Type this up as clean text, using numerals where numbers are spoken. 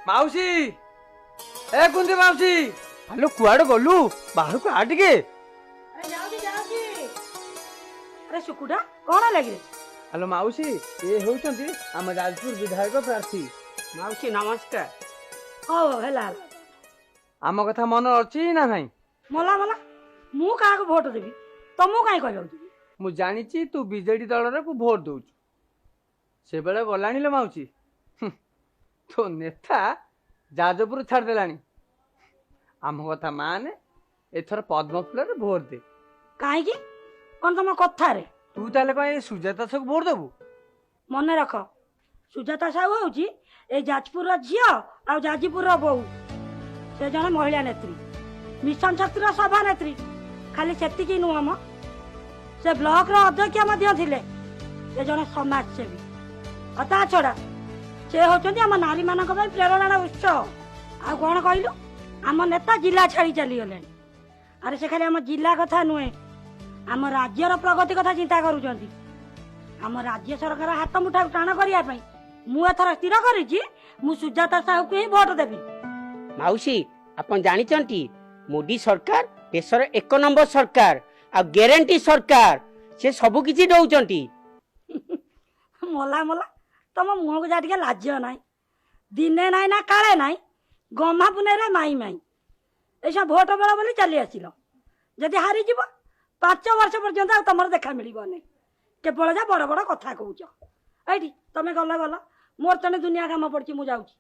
ମାଉସୀ, ଏ କୁନ୍ତି ମାଉସୀ, ଆଲୋ କୁଆଡେ ଗଲୁ? ବାହାରକୁ ଆ ଟିକେ। ଯାଉଛି ଯାଉଛି। ଆରେ ସୁକୁଟା, କଣ ହେଲା କିରେ? ହ୍ୟାଲୋ ମାଉସୀ, ଏ ହେଉଛନ୍ତି ଆମ ଯାଜପୁର ବିଧାୟକ ପ୍ରାର୍ଥୀ। ମାଉସୀ, ନମସ୍କାର। ହଉ ହଉ, ହେଲା ହେଲା। ଆମ କଥା ମନେ ଅଛି ନା ନାହିଁ? ମଲା ମଲା, ମୁଁ କାହାକୁ ଭୋଟ ଦେବି ତମକୁ କାହିଁ କହିବାକୁ ଯିବି? ମୁଁ ଜାଣିଛି ତୁ ବିଜେଡି ଦଳରେ ଭୋଟ ଦଉଛୁ। ସେବେଳେ ଗଲାଣି ଲୋ ମାଉସୀ। ତୋ ନେତା ଯାଜପୁର ଛାଡ଼ିଦେଲାଣି। ଆମ କଥା ମାନେ ଏଥର ପଦ୍ମ ଫୁଲରେ ଭୋଟ ଦେ। କାହିଁକି? କଣ ତମ କଥାରେ? ତୁ ତାହେଲେ କଣ ଏଇ ସୁଜାତା ସାହୁକୁ ଭୋଟ ଦବୁ? ମନେ ରଖ, ସୁଜାତା ସାହୁ ହେଉଛି ଏଇ ଯାଜପୁରର ଝିଅ ଆଉ ଯାଜପୁରର ବୋହୂ। ସେ ଜଣେ ମହିଳା ନେତ୍ରୀ, ମିଶନ ଶକ୍ତିର ସଭାନେତ୍ରୀ। ଖାଲି ସେତିକି ନୁହଁ ମ, ସେ ବ୍ଲକର ଅଧ୍ୟକ୍ଷ ମଧ୍ୟ ଥିଲେ। ସେ ଜଣେ ସମାଜସେବୀ। ଆଉ ତା ଛଡ଼ା ସେ ହେଉଛନ୍ତି ଆମ ନାରୀମାନଙ୍କ ପାଇଁ ପ୍ରେରଣାର ଉତ୍ସ। ଆଉ କଣ କହିଲୁ? ଆମ ନେତା ଜିଲ୍ଲା ଛାଡ଼ି ଚାଲିଗଲେଣି। ଆରେ ସେ ଖାଲି ଆମ ଜିଲ୍ଲା କଥା ନୁହେଁ, ଆମ ରାଜ୍ୟର ପ୍ରଗତି କଥା ଚିନ୍ତା କରୁଛନ୍ତି। ଆମ ରାଜ୍ୟ ସରକାର ହାତ ମୁଠାକୁ ଟାଣ କରିବା ପାଇଁ ମୁଁ ଏଥର ସ୍ଥିର କରିଛି, ମୁଁ ସୁଜାତା ସାହୁକୁ ହିଁ ଭୋଟ ଦେବି। ମାଉସୀ, ଆପଣ ଜାଣିଛନ୍ତି, ମୋଦି ସରକାର ଦେଶର ଏକ ନମ୍ବର ସରକାର ଆଉ ଗ୍ୟାରେଣ୍ଟି ସରକାର। ସେ ସବୁ କିଛି ଦଉଛନ୍ତି। ମଲା ମଲା, ତମ ମୁହଁକୁ ଯା ଟିକେ ଲାଜ ନାହିଁ। ଦିନେ ନାହିଁ ନା କାଳେ ନାହିଁ, ଗହ୍ମା ପୁନେରେ ମାଇ ମାଇ। ଏସବୁ ଭୋଟ ବେଳ ବୋଲି ଚାଲି ଆସିଲ। ଯଦି ହାରିଯିବ, 5 ବର୍ଷ ପର୍ଯ୍ୟନ୍ତ ଆଉ ତମର ଦେଖା ମିଳିବନି। କେବଳ ଯା ବଡ଼ ବଡ଼ କଥା କହୁଛ। ଏଇଠି ତମେ ଗଲ ଗଲ, ମୋର ତେଣେ ଦୁନିଆ କାମ ପଡ଼ିଛି, ମୁଁ ଯାଉଛି।